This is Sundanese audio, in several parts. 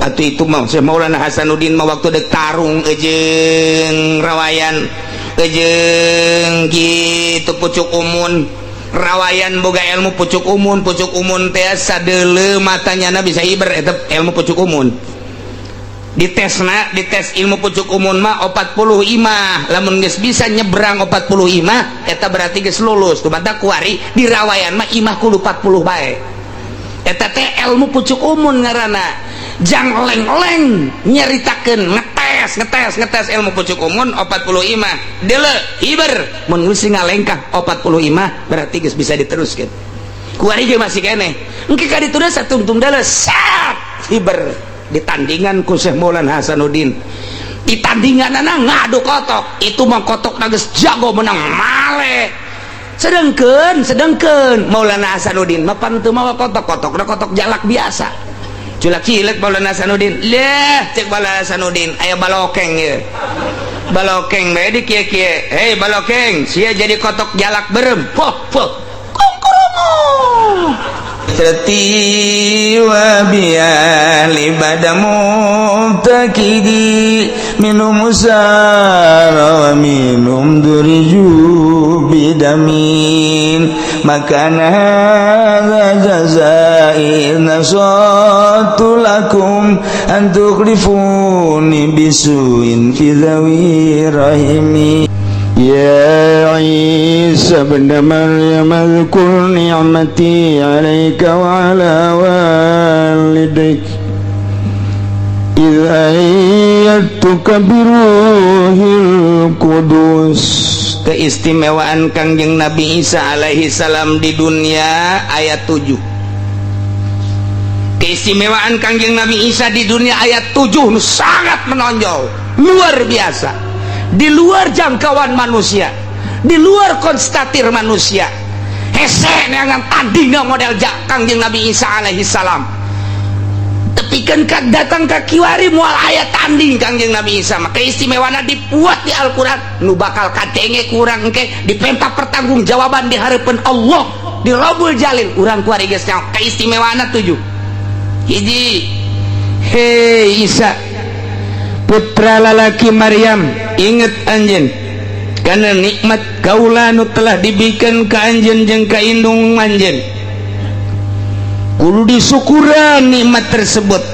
Atuh itu mah Syekh Maulana Hasanuddin mah waktu dek tarung jeung rawayan jeung gitu pucuk umun. Rawayan boga ilmu pucuk umun. Pucuk umun teh sadeuleu matanya bisa hiber. Eta ilmu pucuk umun. Ditesna, dites ilmu pucuk umun mah 40 imah. Lamun geus bisa nyebrang 40 imah, eta berarti geus lulus. Tumatak kuari di rawayan mah imah kudu 40 bae. Eta teh ilmu pucuk umun ngaranna. Jang leng-leng nyaritakeun, ngetes, ngetes, ngetes ilmu pucuk umun 40 imah. Deuleu hiber. Mun geus ngalengkah 40 imah, berarti geus bisa diteruskeun. Kuari ge masih keneh engke ka ditu satungtung deuleu sat hiber. Ditandingan ku Syekh Maulana Hasanuddin, ditandingan anak ngadu kotok. Itu mah kotok geus jago, menang male. Sedengkeun Maulana Hasanuddin mah pan teu mawa kotok, kotokna kotok jalak biasa, culak cilek. Maulana Hasanuddin leh, cek Maulana Hasanuddin, aya balokeng ye, balokeng bae di kieu-kieu. Hei balokeng, sia jadi kotok jalak berem poh poh kongkoromong. وبأهل بدر مفتقدي منهم سار ومنهم ضربوا بدم ما كان هذا جزائي إذ نصحت لكم أن تخلفوني بسوء في ذوي رحمي. يا عيسى ابن مريم، اذكر نعمتي عليك وعلى والديك إذ أيدتك بروح القدس. Keistimewaan Kangjeng Nabi Isa alaihi salam di dunia ayat 7. Keistimewaan Kangjeng Nabi Isa di dunia ayat 7 sangat menonjol, luar biasa, di luar jangkauan manusia, di luar konstatir manusia. Hese neangan tandingna model Kangjeng Nabi Isa alaihi salam. Tapi kan datang ke kiwari moal aya tanding Kangjeng Nabi Isa mah. Keistimewaan dibuat di Al-Quran, nu bakal kadenge kurang engke dipenta pertanggungjawaban di hadapan Allah di Robul Jalil. Urang kuari geus nyaho keistimewaan tujuh. Hiji, hei Isa, putra lalaki Maryam, inget anjeun karena nikmat kaula nu telah diberikan ke anjeun jeung ka indung anjeun. Kudu disyukuran nikmat tersebut.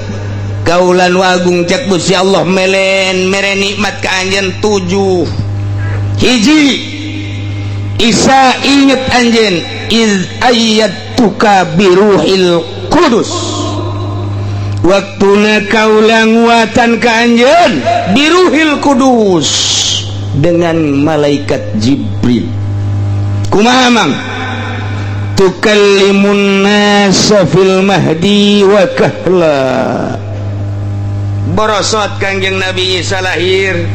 Kaula nu agung, cek Gusti Allah, melen mere nikmat ka anjeun tujuh. Hiji, Isa, inget anjeun, iz ayyadtuka biruhil kudus, waktuna kaula nguatan ka anjeun biruhil kudus dengan malaikat Jibril. Kumaha mang? Tukallimun nasa fil mahdi wa kahla. Borosot Kangjeng Nabi Isa lahir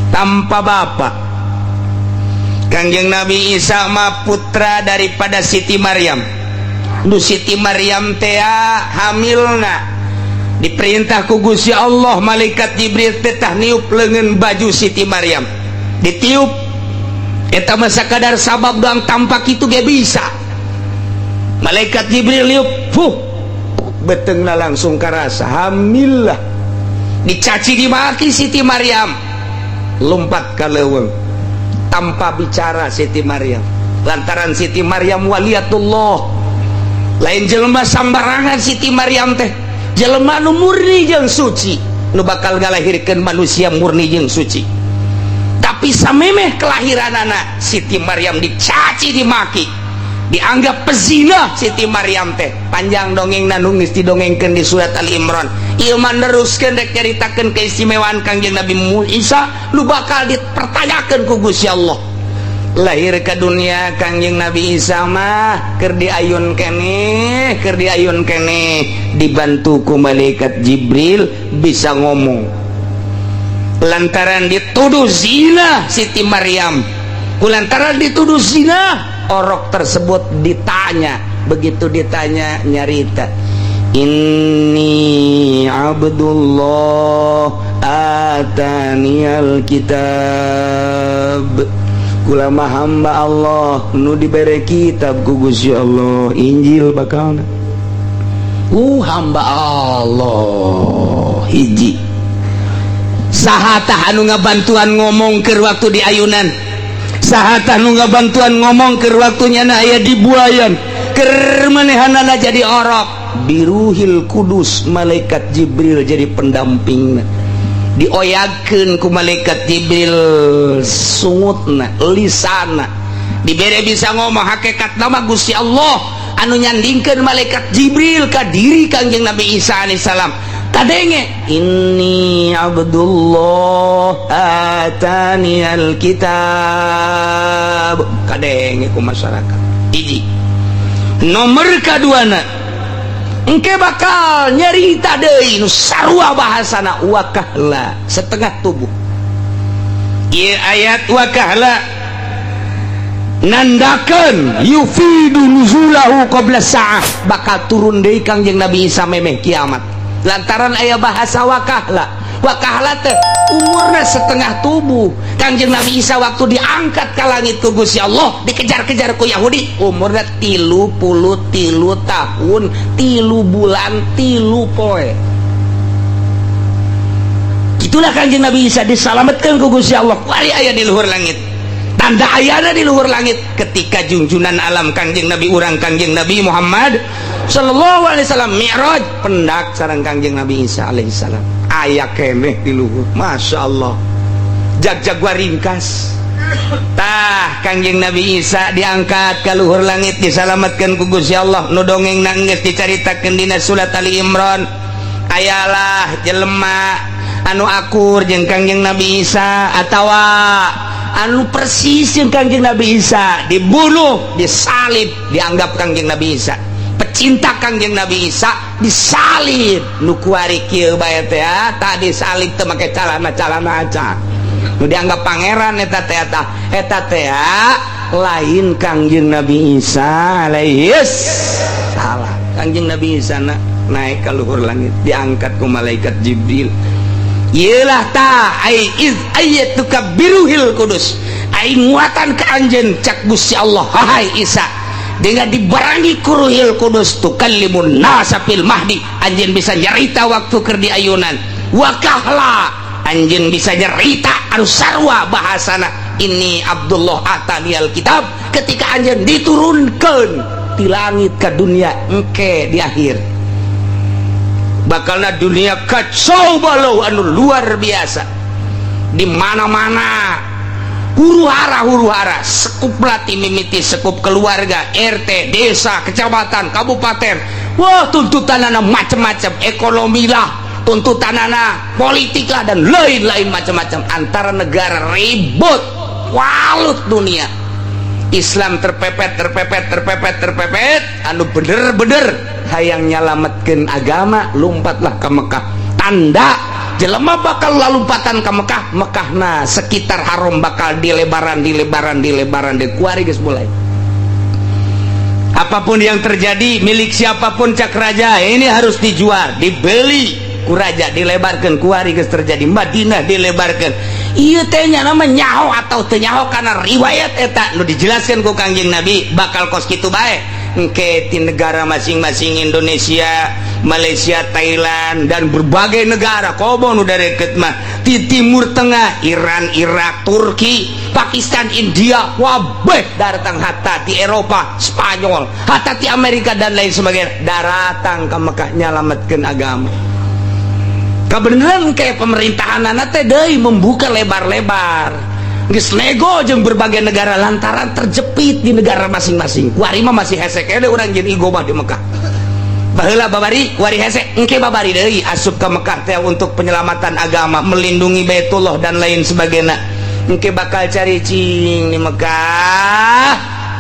tanpa bapak. Kangjeng Nabi Isa mah putra daripada Siti Maryam. Nu Siti Maryam tea hamilna diperintah ku Gusti Allah, malaikat Jibril teh tah niup leungeun baju Siti Maryam. Ditiup eta mah sakadar sabab doang, tampak itu ge bisa. Malaikat Jibril niup, fuh, betengna langsung karasa hamil lah. Dicaci dimaki Siti Maryam, lompat ka leuweung tanpa bicara Siti Maryam, lantaran Siti Maryam waliyatullah, lain jelema sambarangan. Siti Maryam teh jelema nu murni jeung suci, nu bakal ngalahirkeun manusia murni jeung suci. Tapi samemeh kelahiran anak, Siti Maryam dicaci dimaki, dianggap pezina Siti Maryam teh. Panjang dongeng nu geus didongengkeun di surat Al Imran. Ieu mah neruskeun rek nyaritakeun keistimewaan Kangjeng Nabi Isa nu bakal dipertanyakeun ku Gusti Allah. Lahir ke dunia Kangjeng Nabi Isa mah keur diayun keneh, keur diayun keneh, dibantu ku malaikat Jibril, bisa ngomong. Lantaran dituduh zina Siti Maryam, kulantaran dituduh zina, orok tersebut ditanya. Begitu ditanya, nyarita, "Inni abdullah atanial kitab." Kula mah hamba Allah nu dibere kitab ku Gusti Allah, Injil bakalna. Hamba Allah. Hiji, saha tah anu ngabantuan ngomong ke waktu di ayunan? Saha tah nu ngabantuan ngomong ke waktunya na aya di buayan, keur manehanana jadi orok? Biruhil Kudus, malaikat Jibril jadi pendamping. Dioyagkeun ku malaikat Jibril sungutna, lisana dibere bisa ngomong. Hakikat nama Gusti Allah anu nyandingkeun malaikat Jibril ka diri Kangjeng Nabi Isa alaihissalam. Kadenge, "Inni Abdullah, atani alkitab." Kadenge ku masyarakat. Hiji, nomor kaduana, engke bakal nyerita deui nu sarua bahasana, wakahla, setengah tubuh. Ieu ayat wakahla nandakeun yufidu nuzulahu qabla sa'ah, bakal turun deui Kangjeng Nabi Isa memeh kiamat, lantaran aya bahasa wakahla. Wakahla teh umurna setengah tubuh. Kangjeng Nabi Isa waktu diangkat ke langit ku Gusti Allah, dikejar-kejar ku Yahudi, umurna 33 tahun 3 bulan 3 poe. Itulah Kangjeng Nabi Isa diselamatkan ku Gusti Allah. Kuari aya di luhur langit. Tanda ayana di luhur langit ketika junjunan alam, Kangjeng Nabi urang, Kangjeng Nabi Muhammad sallallahu alaihi wasallam mi'raj, pendak sareng Kangjeng Nabi Isa alaihi salam, aya keneh di luhur. Masya Allah, jag-jag ringkas tah Kangjeng Nabi Isa diangkat ke luhur langit, diselamatkan ku Gusti Allah. Nu dongeng nangis dicaritakeun dina surat Ali Imran, ayalah jelema anu akur jeung Kangjeng Nabi Isa atawa anu persis jeung Kangjeng Nabi Isa dibunuh, disalib. Dianggap Kangjeng Nabi Isa pecinta Kangjeng Nabi Isa, disalib. Nu kuari kieu bae teh tadi salib teu make calana-calana acan. Nu dianggap pangeran eta teh, eta teh lain Kangjeng Nabi Isa alaihi salam. Kangjeng Nabi Isa na, naik ke luhur langit, diangkat ku malaikat Jibril. Yelah ta ai iz ayyatuka biruhil kudus, ai nguatan ke anjeun, cak Gusti Allah, "Hai Isa, dengan dibarengi ku Ruhil Kudus, tukallimun nasa fil mahdi, anjeun bisa nyarita waktu keur di ayunan. Wakahla, anjeun bisa nyarita anu sarua bahasana, 'Inni Abdullah, atanial kitab,' ketika anjeun diturunkan di langit ke dunia." Engke di akhir bakalna dunia kacau balau anu luar biasa, di mana-mana huru hara, huru hara, sekup lati mimiti sekup keluarga, RT, desa, kecamatan, kabupaten. Wah, tuntutan anak macam-macam, ekonomi lah, tuntutan anak politik lah, dan lain-lain macam-macam. Antara negara ribut, walut dunia Islam terpepet, terpepet, terpepet, terpepet. Anu bener-bener hayang nyalametkeun agama, lompatlah ke Mekah. Tanda jelema bakal lalumpatan ke Mekah, Mekah nah sekitar haram bakal dilebaran, dilebaran, dilebaran. Di kuari geus mulai. Apapun yang terjadi, milik siapapun, cak raja, ini harus dijual, dibeli ku raja, dilebarkan. Kuari geus terjadi, Madinah dilebarkan. Ieu teh nya nama nyaho atau teu nyaho, karena riwayat eta nu dijelaskan ku Kangjeng Nabi bakal kos kitu bae. Engke di negara masing-masing, Indonesia, Malaysia, Thailand, dan berbagai negara, komo nu deket mah di Timur Tengah, Iran, Irak, Turki, Pakistan, India, wabeh datang, hatta di Eropa, Spanyol, hatta di Amerika dan lain sebagainya, datang ke Mekah nyalametkeun agama. Kebenaran kayak pemerintahan anak teh deui membuka lebar-lebar, geus nego jeung berbagai negara lantaran terjepit di negara masing-masing. Kuari mah masih hese keneh urang jeung iqomah di Mekah. Baheula babari, kuari hese, engke babari deui asup ke Mekah teh untuk penyelamatan agama, melindungi Baitullah dan lain sebagainya. Engke bakal cari cing di Mekah,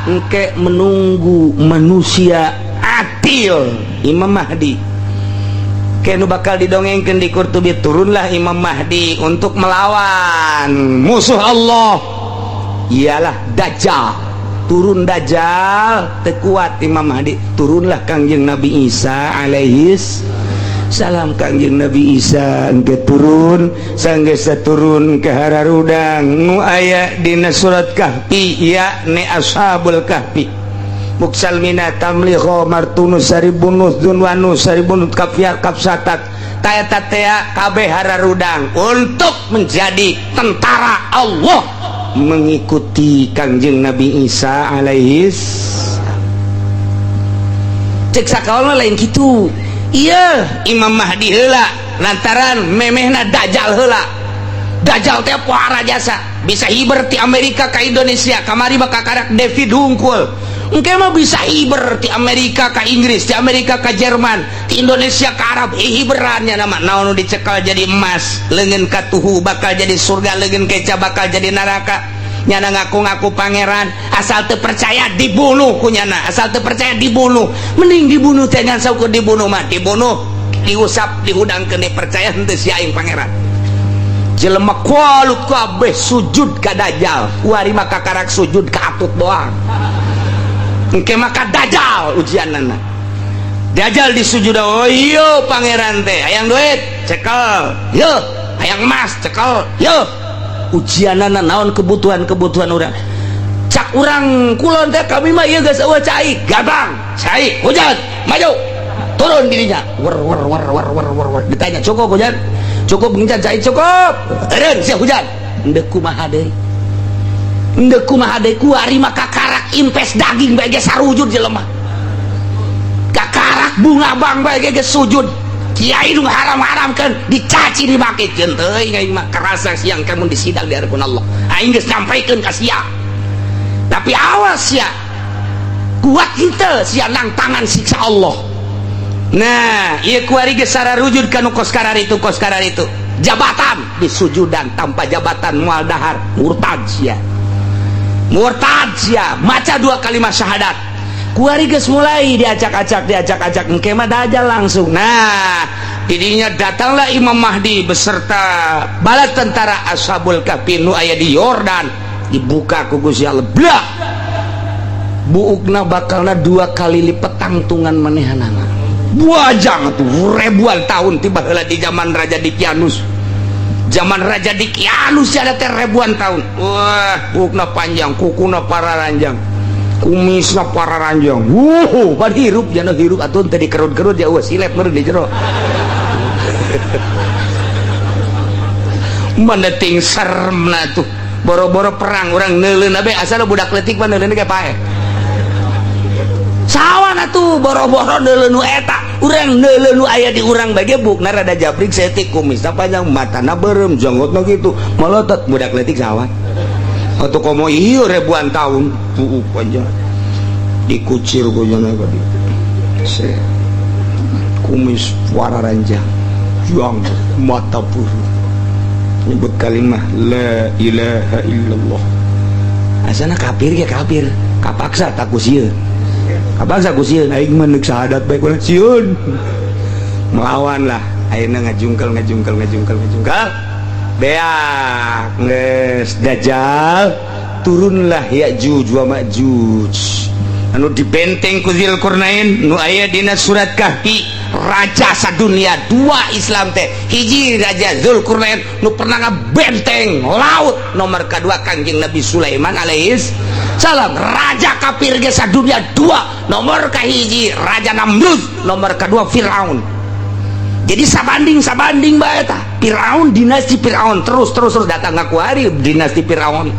engke menunggu manusia adil, Imam Mahdi. Kenu bakal didongengkan di Qurtubi, turunlah Imam Mahdi untuk melawan musuh Allah, ialah Dajjal. Turun Dajjal, tekuat Imam Mahdi, turunlah Kangjeng Nabi Isa alaihis salam. Kangjeng Nabi Isa engke turun, sanggeus turun ke hararudang nu aya dina surat Kahfi, ya ne Ashabul Kahfi, Muksalmina, Tamliho, Martunus, Saribunus, Dunwanus, Saribunus, Kafiyar, Kapsatat. Ta eta tea kabeh hararudang untuk menjadi tentara Allah mengikuti Kangjeng Nabi Isa alaihis. Cek sakaol lain gitu. Iya, Imam Mahdi heula lantaran memehna Dajjal heula. Dajjal teh pohara jasa, bisa hiber ti Amerika ke Indonesia. Kamari bakal karak David hungkul. Engke mah bisa hiber ti Amerika ke Inggris, ti Amerika ke Jerman, ti Indonesia ke Arab. Hiberannya nama naon nu dicekal jadi emas, leungeun katuhu bakal jadi surga, leungeun keca bakal jadi neraka. Nyana ngaku-ngaku pangeran, asal teu percaya dibunuh ku nyana, asal teu percaya dibunuh. Mending dibunuh teh ngan saukur dibunuh mah, dibunuh, diusap, dihudangkeun, percaya henteu si aing pangeran. Jelema kualut kabeh sujud ka Dajjal, kuari mah kakarak sujud ka atut doang. Engke mah ka Dajjal ujianana. Dajjal disujud, oh iya pangeran teh, hayang duit, cekel, yo, hayang emas, cekel, yo. Ujianana naon kebutuhan-kebutuhan urang. Cak urang kulon teh kami mah ieu geus eueuh cai, gabang, cai, hujan, maju. Turun dirinya. Wer wer wer wer wer wer wer. Ditanya cukup hujan? Cukup ngincan cai cukup. Eureun sia hujan. Endek kumaha deui? Endek kumaha deui kuari mah kakarak impes daging bae geus sarujud jelema. Kakarak bunga bang bae geus sujud. Kiai nu haram-haramkeun dicaci dibangkitkeun teuing aing mah kerasa siang kamu disidang di hadapan Allah. Aing geus nyampaikeun ka sia. Tapi awas sia. Kuat henteu sia nang tangan siksa Allah. Nah, ieu kuari geus sararujud ka nu kos kararitu kos kararitu. Jabatan disujudan, tanpa jabatan moal dahar, murtad sia. Murtad sia, maca dua kalimat syahadat. Kuari geus mulai diacak-acak, diacak-acak, engke mah Dajjal langsung. Nah, didinya datanglah Imam Mahdi beserta bala tentara Ashabul Kahfi nu aya di Yordan, dibuka ku Gusti Allah. Blak! Buukna bakalna dua kali lipat tangtungan manehanana. Buajang tuh ribuan tahun tiba heula di zaman Raja Dikianus. Zaman Raja Dikianus ada teh ribuan tahun. Wah, buukna panjang, kukuna pararanjang, kumisna pararanjang. Wuh, pan hirup jana hirup atuh teh dikerut-kerut ya eueuh silep meureun di jero. Mana ting seremna tuh. Boro-boro perang urang neuleun bae asal budak leutik mah neuleun ge paeh. Sawan atuh boro-boro neuleun nu eta, urang neuleun nu aya di urang bae ge bukna rada jabrik saeutik, kumisna panjang, matana beureum, jenggotna kitu, molotot budak leutik sawan. Atuh komo ieu ribuan tahun, buuk panjang. Dikucir ku jana ka dieu. Kumis wararanjang, juang mata buru. Nyebut kalimah la ilaha illallah. Asana kafir ge kafir, kapaksa tak ku sieun. Kapaksa ku sieun aing mah neuk syahadat bae ku sieun. Melawan lah, ayeuna ngajungkel ngajungkel ngajungkel ngajungkel. Beak geus Dajjal turunlah Ya'juj wa Ma'juj. Anu dibenteng ku Dzulqarnain nu aya dina surat Kahfi, raja sadunia dua Islam teh hiji Raja Dzulqarnain nu pernah ngabenteng laut, nomor kedua Kangjeng Nabi Sulaiman alaihis salam, raja kafir ge sadunia dua, nomor kahiji Raja Namrud, nomor kedua Firaun. Jadi sabanding sabanding bae tah Firaun, dinasti Firaun terus terus terus datang ka kuari dinasti Firaun,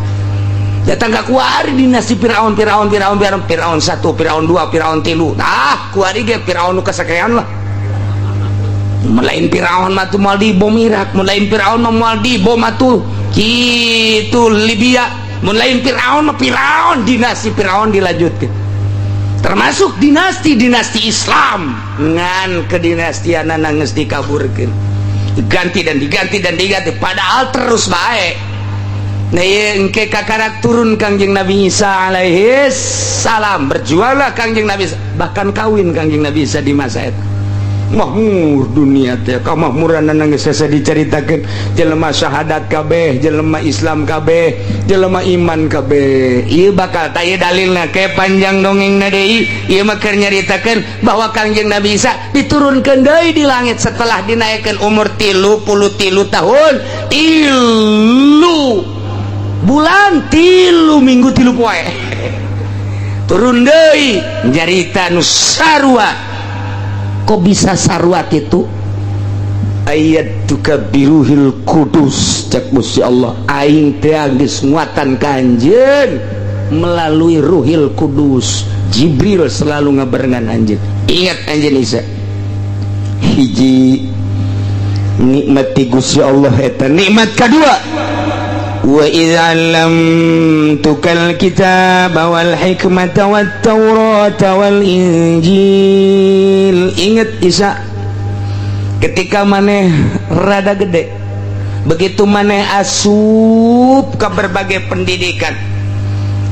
datang ka kuari dinasti Firaun, Firaun Firaun Firaun Firaun 1, Firaun 2, Firaun 3. Nah kuari ge Firaun nu kasakean lah. Melain Firaun mah tuh moal dibom Irak, melain Firaun mah moal dibom atuh kitu Libya, melain Firaun mah Firaun dinasti Firaun dilanjutkeun. Termasuk dinasti-dinasti Islam ngan kedinastianana geus dikaburkeun. Diganti dan diganti dan diganti padahal terus bae. Nah, engke kakarak turun Kangjeng Nabi Isa alaihi salam, berjuanglah Kangjeng Nabi Isa, bahkan kawin Kangjeng Nabi Isa di masa eta. Mahmur dunia teh kamakmuran geus hese dicaritakeun, jelema syahadat kabeh, jelema Islam kabeh, jelema iman kabeh. Ieu bakal tah ieu dalilna ke panjang dongengna deui. Ieu mah keur nyaritakeun bahwa Kangjeng Nabi Isa diturunkeun deui di langit setelah dinaikkeun umur 33 tahun, 3 bulan, 3 minggu, 3 poe. Turun deui nyarita nu sarua. Kok bisa sarua kitu? Ayyadtuka biruhil kudus, cek Gusti Allah, aing teh geus nguatan ka anjeun melalui Ruhil Kudus. Jibril selalu ngabarengan anjeun. Ingat anjeun Isa, hiji nikmat ti Gusti Allah eta. Nikmat kedua, wa idz 'allamtukal kitaba wal hikmata wat taurata wal injil. Ingat Isa, ketika maneh rada gede, begitu maneh asup ke berbagai pendidikan,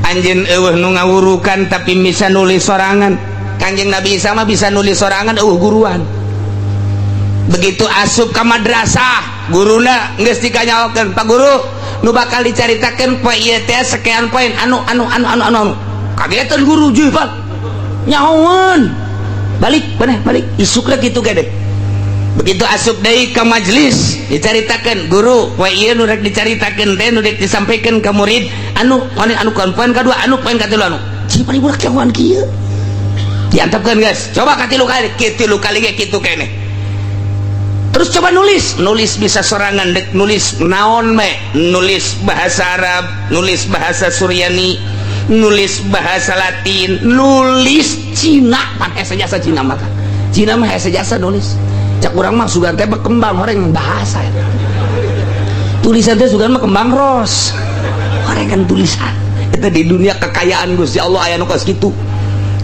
anjeun euweuh nu ngawurukan tapi bisa nulis sorangan. Kanjeng Nabi Isa mah bisa nulis sorangan, euweuh guruan. Begitu asup ke madrasah, guruna geus dikanyahokeun, "Pak Guru, nu bakal dicaritakeun poe ieu teh sekian poin anu anu anu anu anu anu." Kagetan guru, "Juh, Pak, nyahoeun." Balik maneh, balik isukna kitu gede. Begitu asup deui ke majelis, dicaritakeun, "Guru, poe ieu nu rek dicaritakeun teh, nu rek disampaikan ke murid anu anu anu poin kadua, anu poin katilu anu." Cing paling budak nyahoan kieu. Diantepkeun, guys, coba katilu kali, katilu kali ge kitu keneh. Terus coba nulis, nulis bisa sorangan, dek nulis naon me, nulis bahasa Arab, nulis bahasa Suryani, nulis bahasa Latin, nulis Cina pan hese jasa Cina mah. Cina mah hese jasa nulis. Cak urang mah sugan teh berkembang horeng bahasa eta. Tulisan teh sugan mah kembang ros. Horeng kan tulisan. Eta di dunia kekayaan Gusti Allah aya nu kos kitu.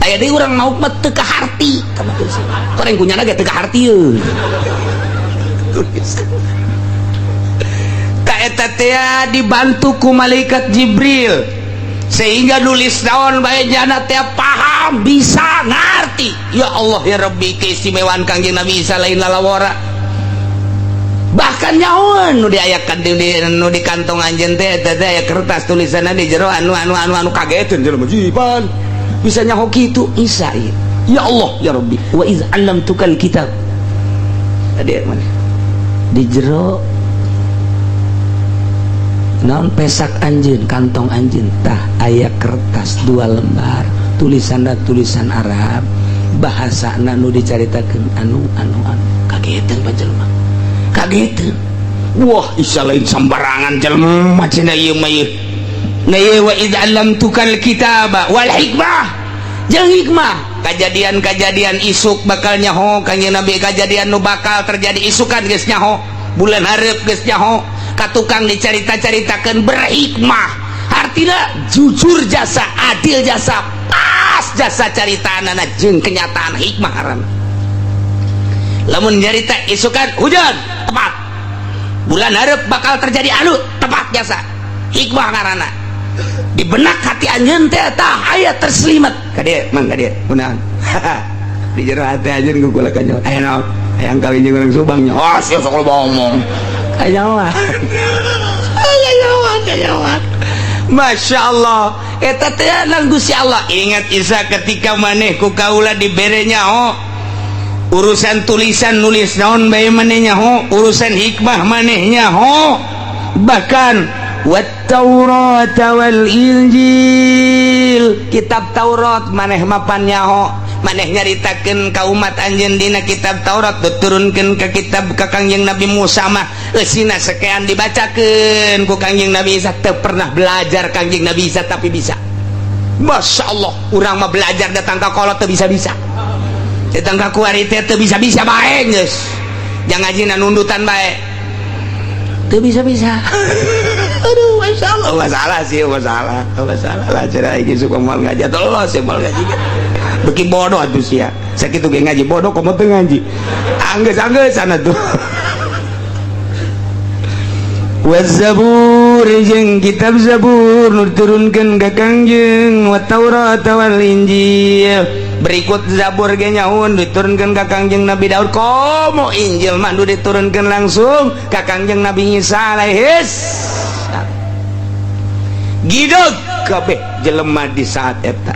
Aya deui urang mau mah teu kaharti tah tulisan. Horeng kunyana ge teu kaharti euy. Tulisan. Ta eta teh dibantu ku malaikat Jibril sehingga nulis naon bae jana teh paham, bisa ngerti. Ya Allah ya Rabbi, keistimewaan Kangjeng Nabi Isa lain lalawara. Bahkan nyahoan nu diayakan di nu di kantong anjeun teh, eta teh aya kertas tulisanna di jero anu anu anu anu. Kageteun jelema, jipan bisa nyaho kitu Isa ieu. Ya Allah ya Rabbi, wa iz 'allamtukal kitab. Tadi mana di jero naon pesak anjeun, kantong anjeun tah aya kertas dua lembar, tulisanna tulisan Arab, bahasana nu dicaritakeun anu anu anu. Kageteun panjelma, kageteun, "Wah, Isa lain sembarangan jelema cenah ieu mah ieu." Nah ieu, wa idz 'allamtukal kitaba wal hikmah, jeung hikmah, kejadian-kejadian isuk bakal nyaho Kanjeng Nabi, kejadian nu bakal terjadi isukan geus nyaho, bulan hareup geus nyaho. Ka tukang dicarita-caritakeun berhikmah, artinya jujur jasa, adil jasa, pas jasa caritaanana jeung kenyataan. Hikmah ngaranna. Lamun nyarita isukan hujan, tepat. Bulan hareup bakal terjadi anu, tepat jasa. Hikmah ngaranna. Di benak hati anjeun teh tah aya terselimat. Ka dieu mang, ka dieu kunaon? Di jero hati anjeun ku kula kanyo aya naon? Hayang kawin jeung urang Subang nya. Oh, sia sok loba ngomong. Kanyawan, kanyawan, kanyawan. Masya Allah, eta teh nang Gusti Allah. Ingat Isa, ketika maneh ku kaula dibere nyaho urusan tulisan, nulis naon bae maneh nyaho, urusan hikmah maneh nyaho, bahkan wat Taurat wal Injil, kitab Taurat maneh mapan nyaho, maneh nyaritakeun ka umat anjeun dina kitab Taurat. Diturunkeun ke kitab ka Kangjeng Nabi Musa mah eusina sekian, dibacakeun ku Kangjeng Nabi Isa. Teu pernah belajar Kangjeng Nabi Isa tapi bisa. Masya Allah, urang mah belajar datang ka kolot teu bisa-bisa, datang ka kuari teh teu bisa-bisa bae. Geus jangan ngajina nundutan bae teu bisa-bisa. Aduh, Masya Allah, masalah sih, masalah, masalah lah. Cara ini suka mau ngaji atau lo sih mau ngaji beki bodoh atuh sia. Sakitu ge ngaji bodoh, komo teu ngaji anggeus anggeus sana tuh. Wazabur, jeung kitab Zabur nu diturunkeun ka Kangjeng, wa Taurat wal Injil. Berikut Zabur ge nyaun diturunkeun ka Kangjeng Nabi Daud, komo Injil mah nu diturunkeun langsung ka Kangjeng Nabi Isa alaihis. Gideg kabeh jelema di saat eta,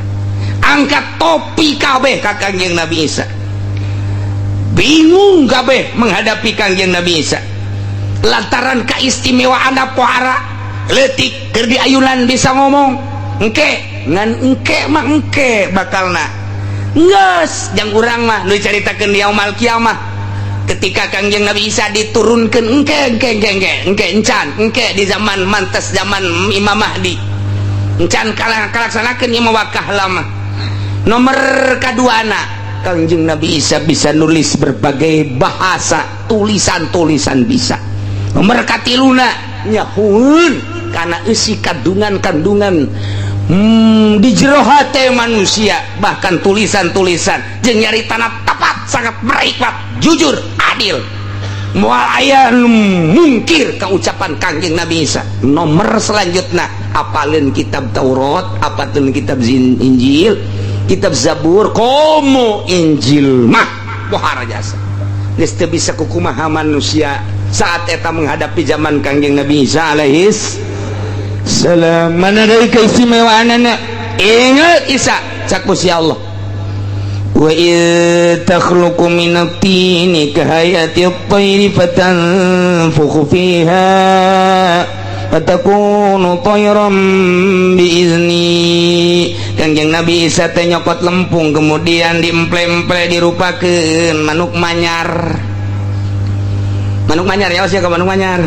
angkat topi kabeh ka Kangjeng Nabi Isa. Bingung kabeh menghadapi Kangjeng Nabi Isa lantaran keistimewaan pohara letik keur diayunan bisa ngomong. Engke ngan engke mah engke bakalna geus jang urang mah nu dicaritakeun di yaumul kiamah. Ketika Ketika Kangjeng Nabi Isa diturunkan engke engke engke engke engke encan engke di zaman mantes zaman Imam Mahdi encan kalaksanakeun ieu wakah lama. Nomor kaduana Kangjeng Nabi Isa bisa nulis berbagai bahasa, tulisan-tulisan bisa. Nomor katiluna nyahueun kana eusi kandungan-kandungan di jero hate manusia, bahkan tulisan-tulisan jeung nyaritana tepat, sangat berhikmat, jujur, adil, moal aya nu mungkir keucapan Kangjeng Nabi Isa. Nomor selanjutnya apalin kitab Taurat, apalin kitab Injil, kitab Zabur, komo Injil mah pohara jasa. Geus teu bisa kukumaha manusia saat eta menghadapi zaman Kangjeng Nabi Isa alaihis salam. Mana dari keistimewaanana? Ingat Isa cak Gusti Allah, wa id takhluqu minat tini kahayati at-tayri fatanfukhu fiha fatakunu tayran biizni. Kangjeng Nabi Isa teh nyokot lempung kemudian diemple-emple dirupakeun manuk manyar. Manuk manyar ya sia ka manuk manyar.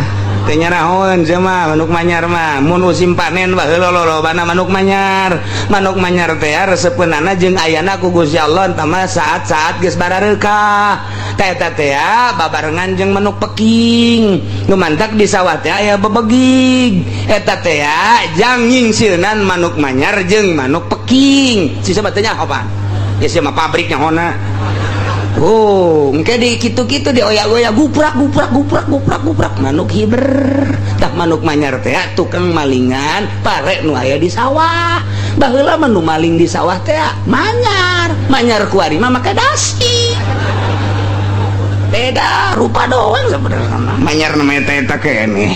Teh nyarahoeun sia mah manuk manyar mah mun musim panen baheula lolobana manuk manyar. Manuk manyar teh resepeunana jeung ayana ku Gusti Allah tah mah saat-saat geus barareukah. Teh eta teh babarengan jeung manuk peking. Nu mantak di sawah teh aya bebegig. Eta teh jang nyingsieunan manuk manyar jeung manuk peking. Si sahabat teh nyaho pan. Ya sia mah pabrik nyahona. Oh, engke di kitu-kitu dioyak-oyak guprak guprak guprak guprak guprak manuk hiber. Tah manuk manyar teh tukang malingan pare nu aya di sawah. Baheula mah nu maling di sawah teh manyar. Manyar kuari mah make dasi. Beda rupa doang sebenarnya. Manyar namanya teh eta keneh.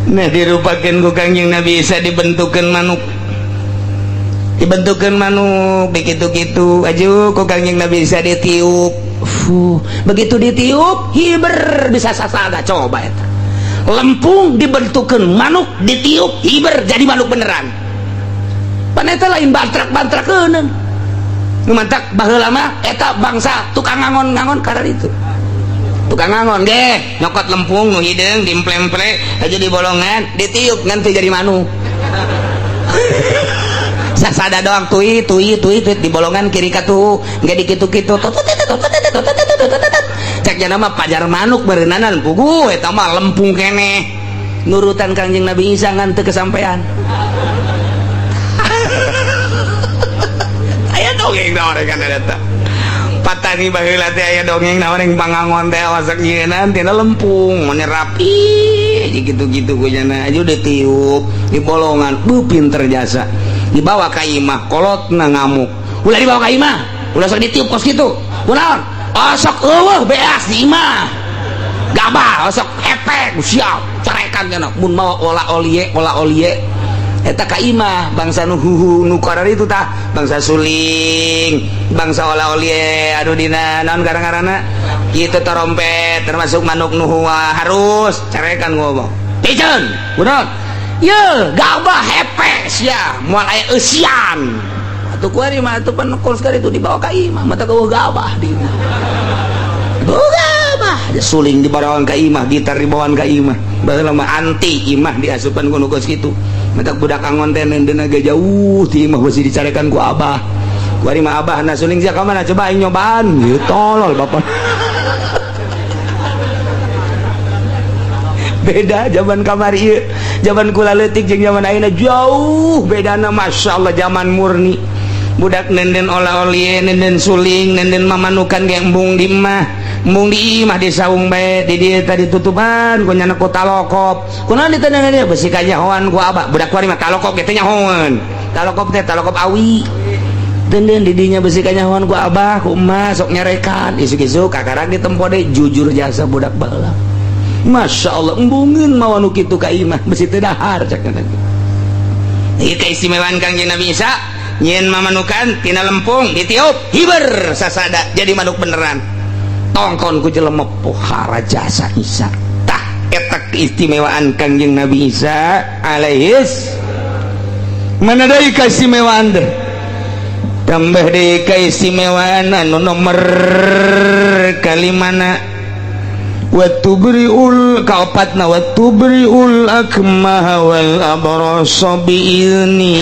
Nah dirupakeun ku Kangjeng Nabi Isa dibentukeun manuk. Dibentukan manuk begitu-gitu aju ku Kangjeng Nabi Isa ditiup. Fuh, begitu ditiup hiber bisa sasada coba eta. Lempung dibentukan manuk ditiup hiber jadi manuk beneran. Pan eta lain bantrak-bantrakeun. Nu mantak baheula mah eta bangsa tukang ngangon-ngangon karena itu. Tukang ngangon ge nyokot lempung nu hideung dimple-emple aja di bolongan ditiup ngan teu jadi manuk. Sasada doang tui tui tui tui di bolongan kiri katuh nggak dikitu-kitu cek jana mah pajar manuk berenanan pugu eta mah lempung keneh nurutan Kangjeng Nabi Isa ngan teu kesampean. Aya dongeng naon kan eta patani baheula teh aya dongeng naon yang pangangon teh masak nyieunaan tina lempung mun rapi gitu-gitu ku jana aja udah tiup di bolongan bu pinter jasa dibawa ka imah kolotna ngamuk ulah dibawa ka imah ulah sok ditiup kos kitu kunaon osok eueuh beas di imah gabah osok epek siap carekan cenah mun mawa ola olie eta ka imah bangsa nu huhu nu karar itu tah bangsa suling bangsa ola olie aduh dina naon garang-garana kitu trompet termasuk manuk nu harus carekan ngomong piceun kunaon ye gabah hepes ya moal aya eusian atuh kuari mah atuh pan kos itu dibawa ka imah mata eueuh gabah di imah gabah suling dibawaan ka imah gitar dibawaan ka imah baheula mah anti imah diasupan ku nu kos kitu mata budak angon teh neundeuna ge jauh ti imah beusi dicarekan ku abah kuari mah abah na suling sia ka mana coba aing nyobaan ieu tolol bapak. Beda zaman kamari ieu zaman kula leutik jeung zaman ayeuna jauh bedana masya Allah. Zaman murni budak nenden ola-olie nenden suling nenden mamanukan ge embung di imah embung di imah di saung bae di dieu tadi tutupan ku nyana ku talokop kunaon ditendengan ieu besi kanyahoan ku abah budak kuari mah talokop ge teh nyahoan talokop teh talokop awi denden di dinya besi kanyahoan ku abah ku emak sok nyarekan isuk-isuk kakarak ditempo deui jujur jasa budak baheula. Masya Allah embungeun mawa nu kitu ka imah besi teu dahar cak teh. Ieu keistimewaan Kangjeng Nabi Isa nyieun mamanukan tina lempung ditiup hiber sasada jadi manuk beneran. Tongkon ku jelema pohara jasa Isa. Tah eta keistimewaan Kangjeng Nabi Isa alaihis. Mana deui keistimewaan teh? Tambah deui kaistimewaan anu nomor kalimana wa tubriul kaopatna wa tubriul akmaha wal abrasa biizni.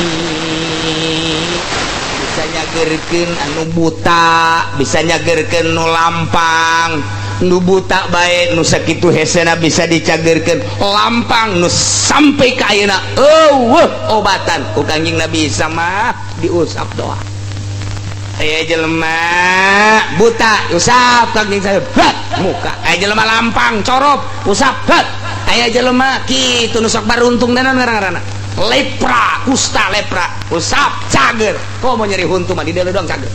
Bisa nyagerkeun anu buta, bisa nyagerkeun nu lampang. Nu buta bae nu sakitu hesena bisa dicagerkeun, lampang nu sampai ka ayeuna eueuh obatan ku Kangjeng Nabi Isa mah diusap doa. Aya jelema buta usap Kangjeng saya muka, aya jelema lampang corop usap, aya jelema kitu nu sok baruntung dan ngaranna lepra, kusta lepra usap cager. Kok mau nyeri huntu mah di dieu doang cager.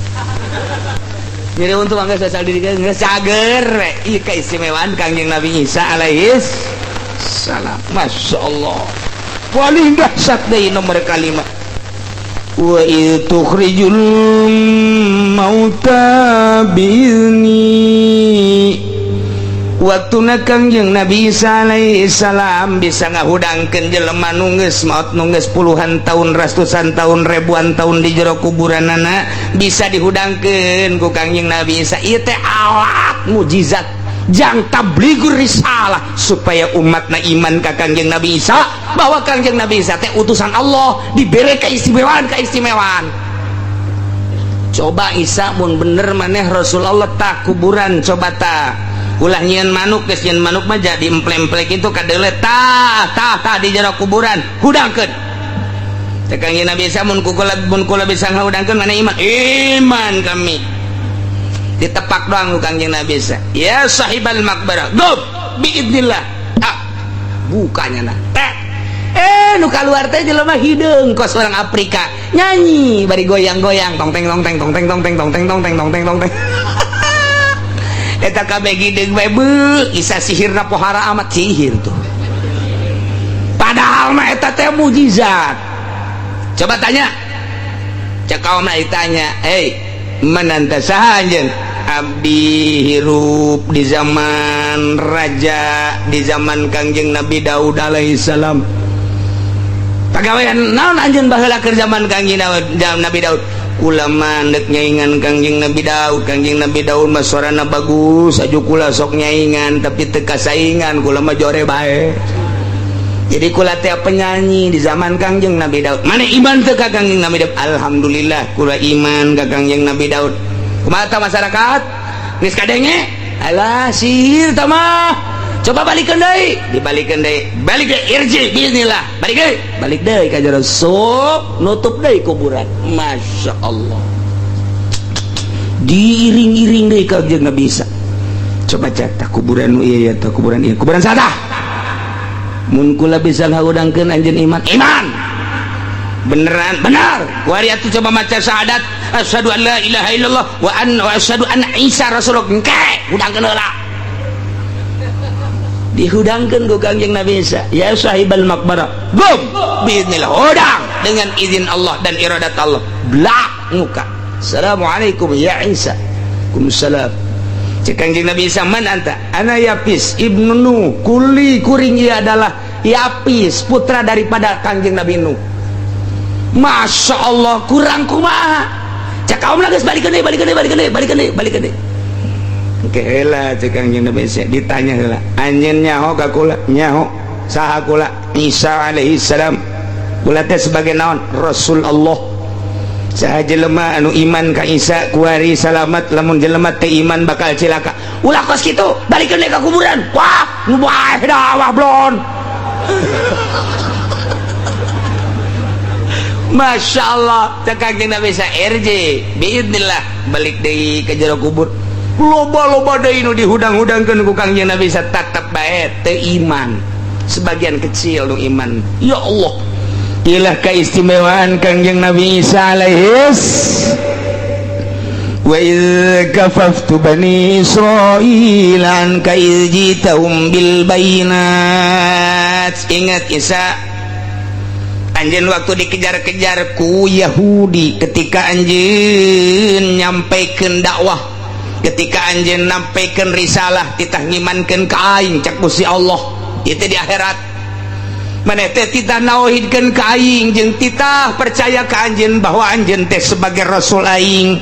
Nyeri huntu mah geus asal di dieu geus cager. Ieu keistimewaan Kangjeng Nabi Isa alaihis salam. Masya Allah. Paling dahsyat deui nomor kalima. Wa idh tukhrijul mauta biizni. Waktuna Kangjeng Nabi Isa alaihi salam bisa ngahudangkeun jelema nu geus maot, nu geus puluhan tahun, ratusan tahun, ribuan tahun di jero kuburanana bisa dihudangkeun ku Kangjeng Nabi Isa. Ieu teh alat mujizat jang tabligur risalah supaya umatna iman ka Kangjeng Nabi Isa bahwa Kangjeng Nabi Isa teh utusan Allah, dibere keistimewaan-keistimewaan. Coba Isa mun bener maneh Rasul Allah tak kuburan coba ta ulah nyieun manuk, geus nyieun manuk mah jadi emple-emple kitu kadeule tah tah tah di jero kuburan hudangkeun. Teh Kangjeng Nabi Isa mun kula mun kula bisa ngahudangkeun maneh iman? Iman kami. Ditepak doang ku Kangjeng Nabi Isa. Ya sahibal maqbarah, gum biidznillah. Ah, bukanya nah. Teh. Nu kaluar teh jelema hideung kos orang Afrika. Nyanyi bari goyang-goyang tong teng tong teng tong teng tong teng tong teng tong teng tong teng tong teng. Eta kabeh hideung bae beuh, Isa sihirna pohara amat sihir tuh. Padahal mah eta teh mujizat. Coba tanya. Cek kaum ditanya, "Hei, man anta saha anjeun?" Abdi hirup di zaman raja, di zaman Kangjeng Nabi Daud alaihi salam. Pagawean naon anjeun baheula keur zaman Kangjeng Nabi Daud? Kula mah deuk nyaingan Kangjeng Nabi Daud. Kangjeng Nabi Daud mah suarana bagus, aju kula sok nyaingan tapi teu kasaingan, kula mah jore bae. Jadi kula teh penyanyi di zaman Kangjeng Nabi Daud. Mana iman teu ka Kangjeng Nabi Daud? Alhamdulillah kula iman ka Kangjeng Nabi Daud. Kumaha tah masyarakat? Geus kadenge? Alah sihir tah mah. Coba balikeun deui, dibalikeun deui. Balik deui, irji bismillah. Balik deui, balik deui ka jero sup, nutup deui kuburan. Masya Allah. Diiring-iring deui ka jeung Nabi Isa. Coba cek tah kuburan nu ieu ya tah kuburan ieu. Kuburan saha? Mun kula bisa ngahudangkeun anjeun iman. Iman. Beneran, benar. Kuari atuh coba maca syahadat asyhadu an la ilaha illallah wa anna wa asyhadu anna Isa rasulullah. Engke hudangkeun heula. Dihudangkeun ku Kangjeng Nabi Isa, ya sahibal maqbarah. Gum biiznillah hudang dengan izin Allah dan iradat Allah. Blak muka. Assalamualaikum ya Isa. Waalaikumsalam. Cek Kangjeng Nabi Isa, man anta? Ana Yapis ibnu Nuh. Kuli kuring ia adalah Yapis, putra daripada Kangjeng Nabi Nuh. Masya Allah, kurang kumaha. Cek kaum geus balikeun deui, balikeun deui, balikeun deui, balikeun deui, balikeun deui. Oke heula cek Kangjeng Nabi Isa, ditanya heula. Anjeun nyaho ka kula? Nyaho. Saha kula? Isa alaihi salam. Kula teh sebagai naon? Rasul Allah. Saha jelema anu iman ka Isa kuari salamat, lamun jelema teu iman bakal cilaka. Ulah kos kitu, balikeun deui ka kuburan. Wah, nu bae dah wah blon. Masya Allah, cek Kangjeng Nabi Isa RJ biidznillah balik deui ka jero kubur. Loba-loba deui nu dihudang-hudangkeun ku Kangjeng Nabi Isa tetep bae teu iman. Sebagian kecil nu iman. Ya Allah. Ilah keistimewaan Kangjeng Nabi Isa alaihis. Wa idz kafaftu bani Israil anka idz jitahum bil bayinat. Ingat Isa, anjeun waktu dikejar-kejar ku Yahudi ketika anjeun nyampaikan dakwah, ketika anjeun nyampaikan risalah, titah ngimankeun ka aing cak Gusti Allah. Itu di akhirat. Maneh teh titah nauhidkeun ka aing jeung titah percaya ka anjeun bahwa anjeun teh sebagai rasul aing.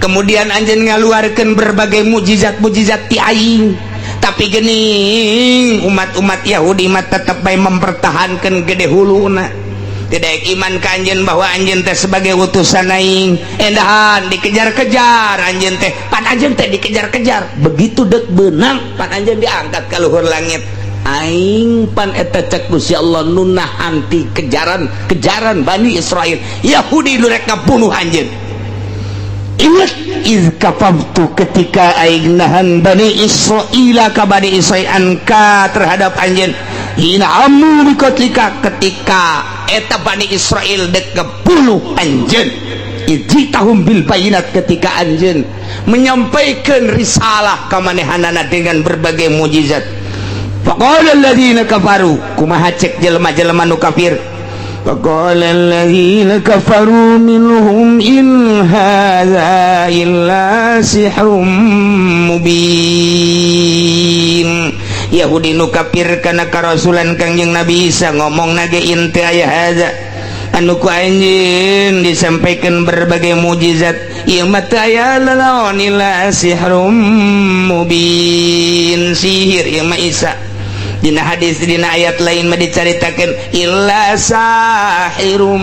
Kemudian anjeun ngaluarkeun berbagai mujizat-mujizat ti aing. Tapi gening umat-umat Yahudi mah tetep bae mempertahankan gede huluna. Tidak iman ka anjeun bahwa anjeun teh sebagai utusan aing. Endahan dikejar-kejar anjeun teh, pan anjeun teh dikejar-kejar. Begitu dek beunang, pan anjeun diangkat ka luhur langit. Aing pan eta cek Gusti Allah nu nahan ti kejaran kejaran Bani Israel. Yahudi nu rek ngabunuh anjeun. Ingat iz kafaftu, ketika aing nahan Bani Israel ka Bani Israel, anka terhadap anjeun, hina hammu biqatlika, ketika eta Bani Israel dek ngebunuh anjeun, idz ji'tahum bil bayinat, ketika anjeun menyampaikan risalah ka manehanana dengan berbagai mujizat. Faqala alladziina kafaru, kumaha cek jelema-jelema nu kafir? Faqala alladziina kafaru minhum in hadza illa sihrum mubin. Yahudi nu kafir kana karasulan Kangjeng Nabi Isa ngomong nage in teu aya hadza anu ku anjeun disampaikan berbagai mujizat ieu mah teu aya lalaon illa sihrum mubin, sihir ieu mah Isa. Dina hadis, dina ayat lain mah dicaritakeun illa sahirum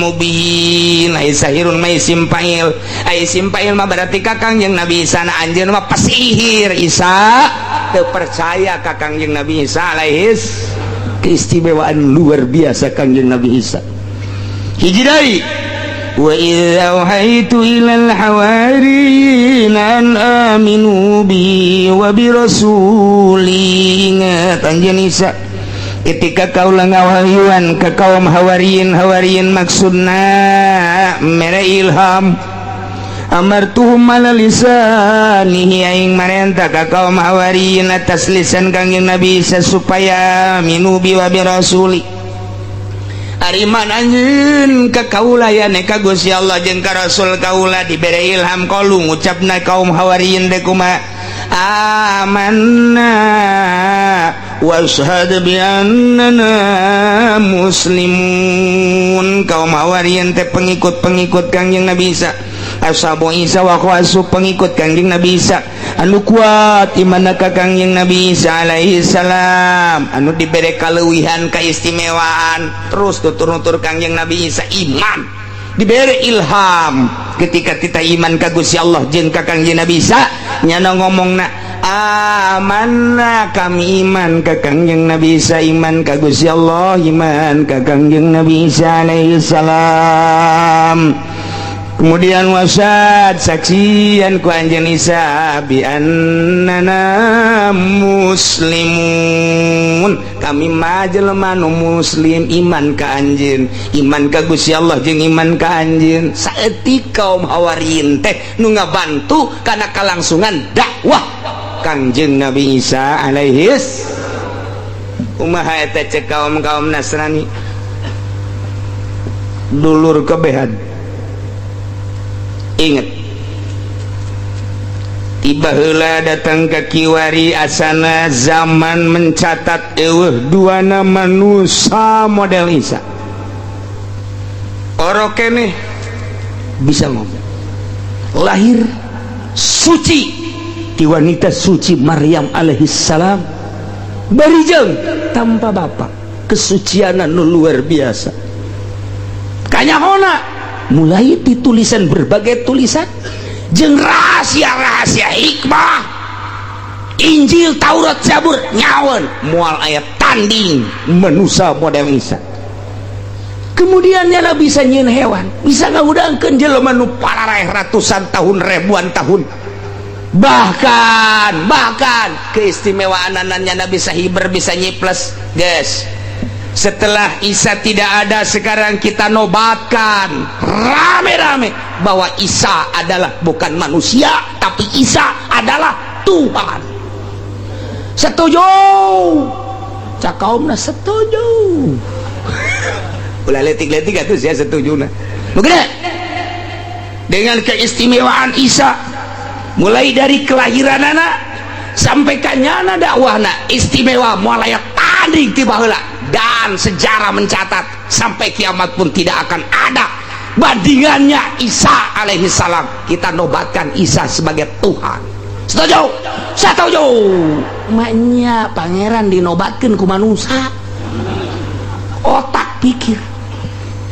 mubin. Ai sahirun mah isim fa'il, ai isim fa'il mah berarti ka Kangjeng Nabi Isa na anjeun mah pasihir. Isa teu percaya ka Kangjeng Nabi Isa alaihis. Keistimewaan luar biasa Kangjeng Nabi Isa. Hiji deui, wa idz auhaitu ilal hawariyin an aminu bi wa bi rasuli. Ingat anjeun Isa ketika kaula ngawahyuan ke kaum hawariyin. Hawariyin maksudna mere ilham. Amartuhum ala lisanihi, aing marenta ka kaum hawariyin atas lisan Kangjeng Nabi Isa supaya aminu bi wa bi rasuli. Ari iman anjeun ka kaula ya ka Gusti Allah jeung ka Rasul kaula. Dibere ilham, qalu, ngucapna kaum hawariyin teh kumaha? Amanna washhad bi annana muslimun. Kaum hawariyin teh pengikut-pengikut Kangjeng Nabi Isa, ashabu Isa wa khawasu, pengikut Kangjeng Nabi Isa anu kuat iman ka Kangjeng Nabi Isa alaihi salam, anu dibere kaleuwihan keistimewaan terus tutur-nutur Kangjeng Nabi Isa iman dibere ilham. Ketika kita iman ka Gusti Allah jeung ka Kangjeng Nabi Isa, nyana ngomongna amanna, kami iman ka Kangjeng Nabi Isa, iman ka Gusti Allah, iman ka Kangjeng Nabi Isa alaihi salam. Kemudian wasyhad, saksian ku anjeun Isa, bi annana muslimun, kami mah jelema nu muslim, iman ka anjeun, iman ka Gusti Allah jeung iman ka anjeun. Saeutik kaum hawariyin teh nu ngabantu kana kalangsungan dakwah Kangjeng Nabi Isa alaihis. Kumaha eta cek kaum-kaum Nasrani, dulur kebehan? Ingat, tiba heula datang ke kiwari asana zaman mencatat eueuh dua nama manusia model Isa. Orok keneh bisa ngomong, lahir suci di wanita suci Maryam alaihi salam, barijeng tanpa bapak, kesucian nu luar biasa. Kanyahona mulai ditulisan berbagai tulisan jeung rahasia-rahasia hikmah Injil, Taurat, Zabur, nyawan moal aya tanding manusia model Isa. Kemudian nyana bisa nyieun hewan, bisa ngahudangkeun jelema nu pararaeh ratusan tahun, ribuan tahun. Bahkan bahkan keistimewaan nyana bisa hiber, bisa nyiples, guys. Setelah Isa tidak ada, sekarang kita nobatkan rame-rame bahwa Isa adalah bukan manusia, tapi Isa adalah Tuhan. Setuju? Cak kaumna setuju. Ulah letik-letik atuh sia setuju nah. Nu gede. Dengan keistimewaan Isa mulai dari kelahiran anak sampai kanyana dakwahna istimewa, moal aya tanding ti baheula. Dan sejarah mencatat sampai kiamat pun tidak akan ada bandingannya Isa alaihi salam. Kita nobatkan Isa sebagai Tuhan. Setuju? Setuju. Maknya pangeran dinobatkan ku manusia. Otak pikir.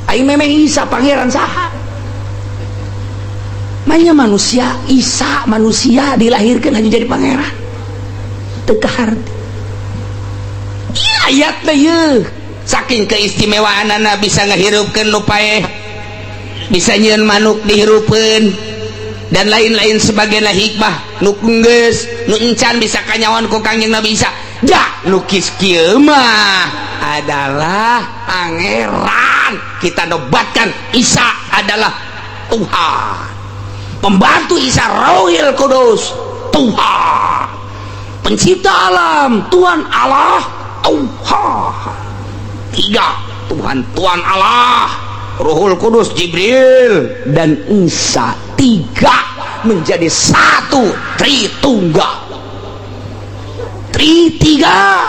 Aing memang Isa pangeran saha? Maknya manusia, Isa manusia dilahirkan hanya jadi pangeran. Teu kaharti. Iya ayatna yeuh. Saking keistimewaanana bisa ngahirupkeun nu paeh, bisa nyieun manuk dihirupeun dan lain-lain sebagainya hikmah nu geus nu encan bisa kanyawan ku Kangjeng Nabi Isa. Ja nu kieu mah adalah pangeran. Kita nobatkan Isa adalah Tuhan. Pembantu Isa Rohil Kudus Tuhan. Pencipta alam Tuhan Allah Tuhan. Tiga Tuhan, Tuhan Allah, Ruhul Kudus Jibril dan Isa, tiga menjadi satu, Tritunggal. Tri tiga,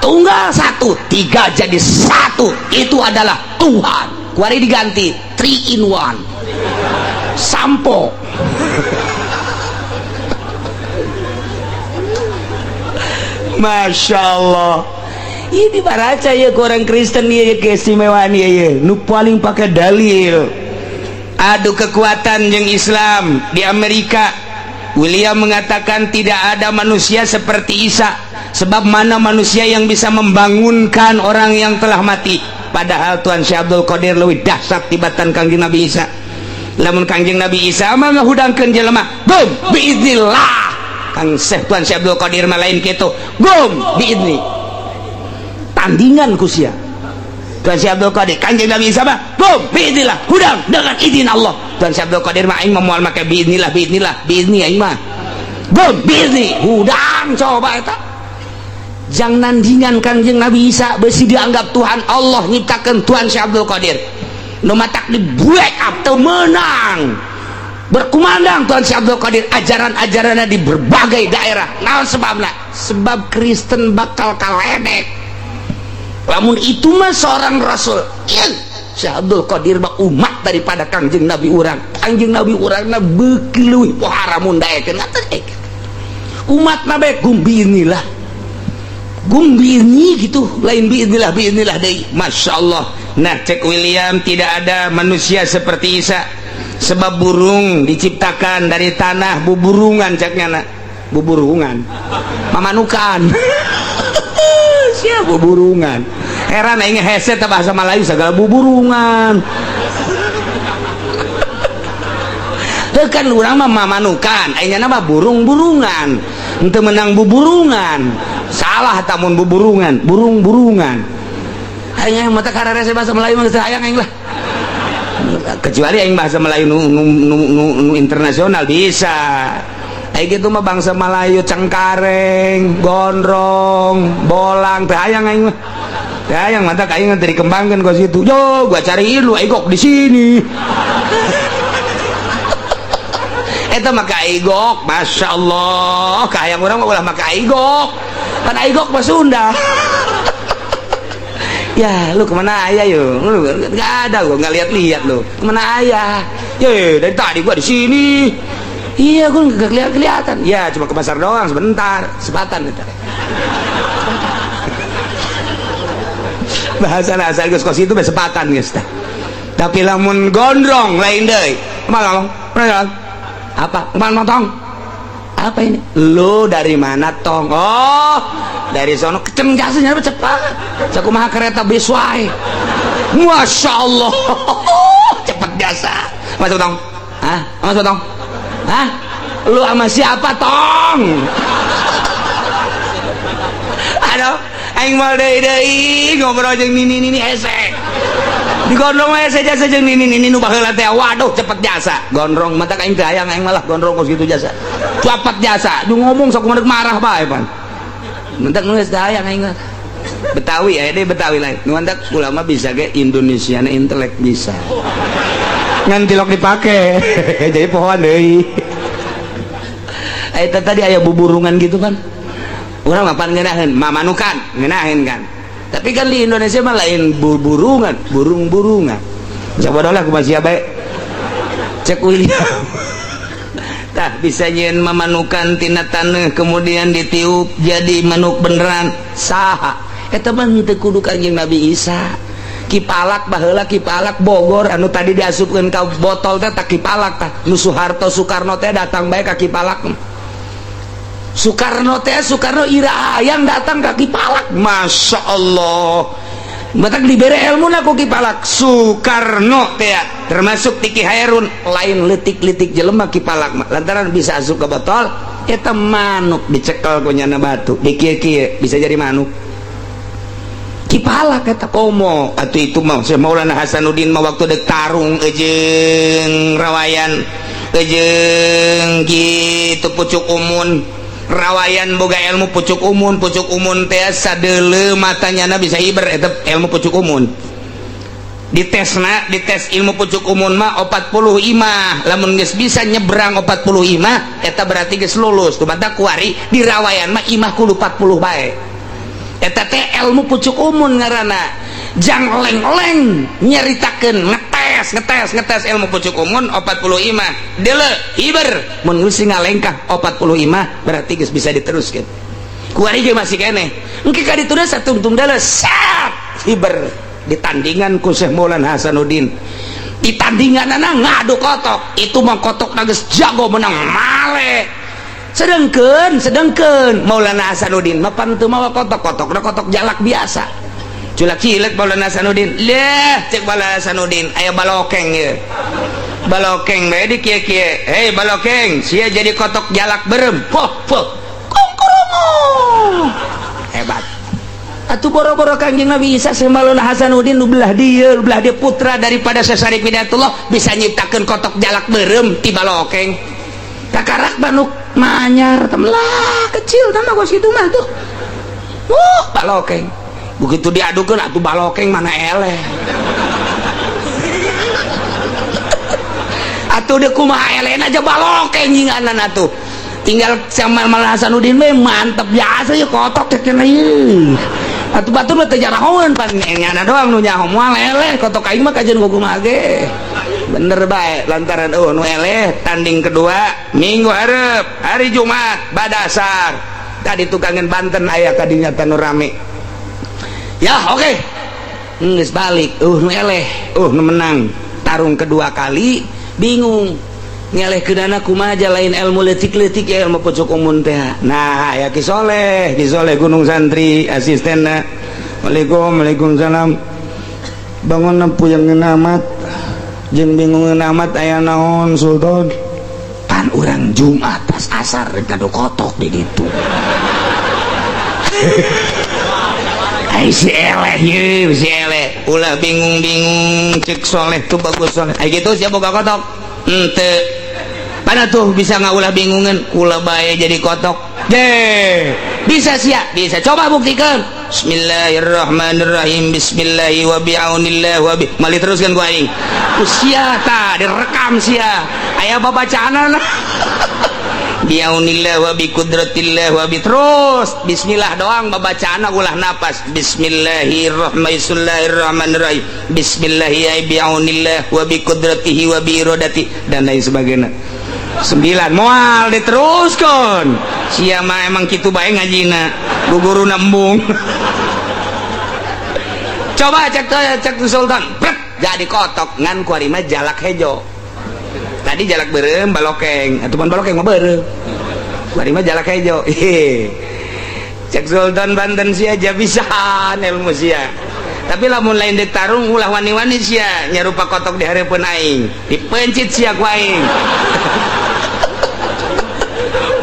tunggal satu, tiga jadi satu, itu adalah Tuhan. Kuari diganti 3 in 1. Sampo. Masya Allah. Ini baraca ya ke orang Kristen ya keistimewaan ya ya. Nu paling pakai dalil. Adu kekuatan jeung Islam di Amerika. William mengatakan tidak ada manusia seperti Isa. Sebab mana manusia yang bisa membangunkan orang yang telah mati. Padahal Tuhan Syekh Abdul Qadir leuwih dahsyat tibatan Kangjeng Nabi Isa. Lamun Kangjeng Nabi Isa mah ngahudangkeun jelema, bum biiznillah. Kang Syekh Tuhan Syekh Abdul Qadir mah lain kitu. Gum biizni. Tandingan ku sia. Tuhan Syekh Abdul Qadir, Kangjeng Nabi Isa mah bum biiznillah, hudang dengan izin Allah. Tuhan Syekh Abdul Qadir mah aing mah moal make biiznillah, biiznillah, biizni aing mah. Bum biizni, hudang coba eta. Jang nandingan Kangjeng Nabi Isa besi dianggap Tuhan Allah nyiptakeun Tuhan Syekh Abdul Qadir. Nu matak di break up teu meunang. Berkumandang Tuhan Syekh Abdul Qadir ajaran-ajaranna di berbagai daerah. Naon sebabna? Sebab Kristen bakal kaledek. Lamun itu mah seorang rasul. Ieu Syekh Abdul Qadir mah umat daripada Kangjeng Nabi urang. Kangjeng Nabi urangna beuki leuwih pohara mun daekeun. Umat nabe gumbinilah. Gumbini gitu, lain biiznillah biiznillah deui. Masya Allah. Nah, cek William tidak ada manusia seperti Isa. Sebab burung diciptakan dari tanah, buburungan ceknya nak. Buburungan. Mamanukan. Siapa buburungan? Heran aing hese teh bahasa Melayu segala buburungan. Teu kan urang mah mamanukan, aing mah burung-burungan. Henteu menang buburungan. Salah tamun buburungan, burung-burungan. Aing mata kararese bahasa Melayu mah geus hayang aing lah. Kecuali aing bahasa Melayu nu internasional bisa. Aing gitu mah bangsa Melayu cengkareng, gondrong, bolang teh hayang aing mah. Teh hayang mata aing teh dikembangkeun ka situ. Yo, gua cariin lu aing kok di sini. Eta mah ka aigok, Masya Allah. Kahayang urang mah ulah mah ka aigok. Kan aigok mah Sunda. Ya, lu kemana ayah yo? Lu nggak ada gua nggak lihat-lihat lu. Kemana ayah? Ye, dari tadi gua di sini. Iya, gua nggak kelihatan. Ya, cuma ke pasar doang sebentar, sepatan itu. Bahasa asal geus kos itu sepatan geus tah. Tapi lamun gondrong lain deui. Kumaha ngomong? Apa? Kumaha tong? Apa ini? Lu dari mana tong? Oh, dari sono keceng jasanya cepat. Sakumaha kereta bis wae. Masya Allah, cepet jasa. Masuk tong? Hah? Masuk tong? Hah? Lu sama siapa tong? Aduh, aing moal deui-deui ngobrol jeung nini-nini hese. Digondrong mah hese jasa jeung nini-nini nu baheula teh. Waduh, cepet jasa. Gondrong mata aing teh hayang aing malah gondrong kos kitu jasa. Cepet jasa. Du ngomong sok kumaha marah bae pan. Mentak nulis teh hayang aing mah. Betawi aya deui Betawi lain. Nu mantak ulama bisa ge Indonesiana intelek bisa. Ngan tilok dipake. Jadi pohoan deui. Eta tadi aya buburungan gitu kan. Urang mapan ngeunaheun, mamanukan ngeunaheun kan. Tapi kan di Indonesia mah lain burungan, burung-burungan. Coba lah aku masih baik. Cek William. Tah bisa nyeun mamanukan tina taneuh kemudian ditiup jadi manuk beneran saha. Eta mah teu kudu Kanjeng Nabi Isa. Ki Palak baheula, Ki Palak Bogor anu tadi diasupkeun ka botol teh, tak Ki Palak tah. Nu Soeharto, Soekarno teh datang bae ka Ki Palak. Soekarno teh, Soekarno ira yang datang ka Ki Palak. Masya Allah, matak dibere ilmu ku Ki Palak Soekarno teh, termasuk Tiki Hairun. Lain letik-letik jelema Ki Palak mah, lantaran bisa asup ke botol eta manuk, dicekel ku nyana batu, dikieu-kieu bisa jadi manuk. Ki Palak eta. Komo atuh itu mah Syekh Maulana Hasanuddin mah waktu dek tarung jeung rawayan jeung gitu pucuk umun. Rawayan boga ilmu pucuk umun. Pucuk umun teh sadeuleu matanya na bisa hiber. Eta ilmu pucuk umun. Ditesna, dites ilmu pucuk umun mah 40 imah. Lamun geus bisa nyebrang 40 imah, eta berarti geus lulus. Tuh kuari di rawayan mah imah kudu 40 bae. Eta teh ilmu pucuk umun ngaranna, jang oleng-oleng nyaritakeun ngetes ngetes ngetes ilmu pucuk umun 40 imah, deuleu hiber. Mun geus ngalengkah 40 imah berarti geus bisa diteruskeun. Kuari ge masih keneh engke ka ditu satungtung deuleu sat hiber. Ditandingan ku Syekh Maulana Hasanuddin, ditandingan anak ngadu kotok itu mah, kotok geus jago menang male. Sedangkan sedangkan Maulana Hasanuddin mah pan teu mawa kotok, kotokna kotok jalak biasa, culak cilet. Maulana Hasanuddin leh, cek Maulana Hasanuddin, aya balokeng ye, balokeng bae di kieu-kieu, "Hei balokeng, sia jadi kotok jalak berem." Poh poh kongkorongo hebat atuh. Boro-boro Kanjeng Nabi Isa, Syekh Maulana Hasanuddin nu belah dieu, belah dia, putra daripada Syekh Syarif Hidayatullah, bisa nyiptakeun kotok jalak berem ti balokeng. Kakarak manuk manyar temelah kecil sama gos gitu mah tuh. Balokeng begitu diadukeun atuh, balokeng mana eleh atuh, deh kumaha eleh aja balokeng nyinganan atuh. Tinggal sama Maulana Hasanuddin mah mantep biasa ya, kotok teh cenah ieu atuh. Batur mah teu jarahoeun, pan nyana doang nu nyaho, moal eleh kotok aing mah, kajian kumaha ge bener bae. Lantaran oh nu eleh, tanding kedua minggu hareup hari Jumat badasar tadi tukangan Banten aya kadinya tanu rame ya. Oke, geus balik, nu eleh, nu menang tarung kedua kali. Bingung ngeleh kedana kumaha, lain ilmu letik-letik ya ilmu pucuk umun teh. Nah ya, Ki Soleh, Ki Soleh Gunung Santri asistenna. Waalaikum, waalaikumsalam. Bangun puyeng amat jeung bingung amat, aya naon, Sultan? Pan urang Jumat pas asar rek ngadu kotok di ditu. Ai si eleh ye, si eleh ulah bingung-bingung, cek Soleh tuh. Bagus Soleh. Ai gitu sia boga kotok ente mana tuh bisa nggak ulah bingungan, kula bae jadi kotok deh bisa sia bisa. Coba buktikan. Bismillahirrahmanirrahim, bismillahi wa bi'aunillah wa bi mali teruskan ku aing sia ta direkam sia aya babacaan biaunillah wa bi kudratillah wa bi terus bismillah doang babacaan, ulah napas. Bismillahirrahmanirrahim, bismillahi biaunillah wa bi kudratihi wa bi iradati dan lain sebagainya. Sembilan moal diteruskan sia mah, emang kitu bae ngajina guru nembung. Coba cek cek Sultan. Brek, jadi kotok ngan kuari mah jalak hejo. Tadi jalak berem balokeng atau balokeng mah berem, kuari mah jalak hejo. Cek Sultan Banten, sia aja bisa ilmu sia, tapi lamun lain ditarung ulah wani-wani sia nyarupa kotok di hareupeun aing, dipencit sia ku aing.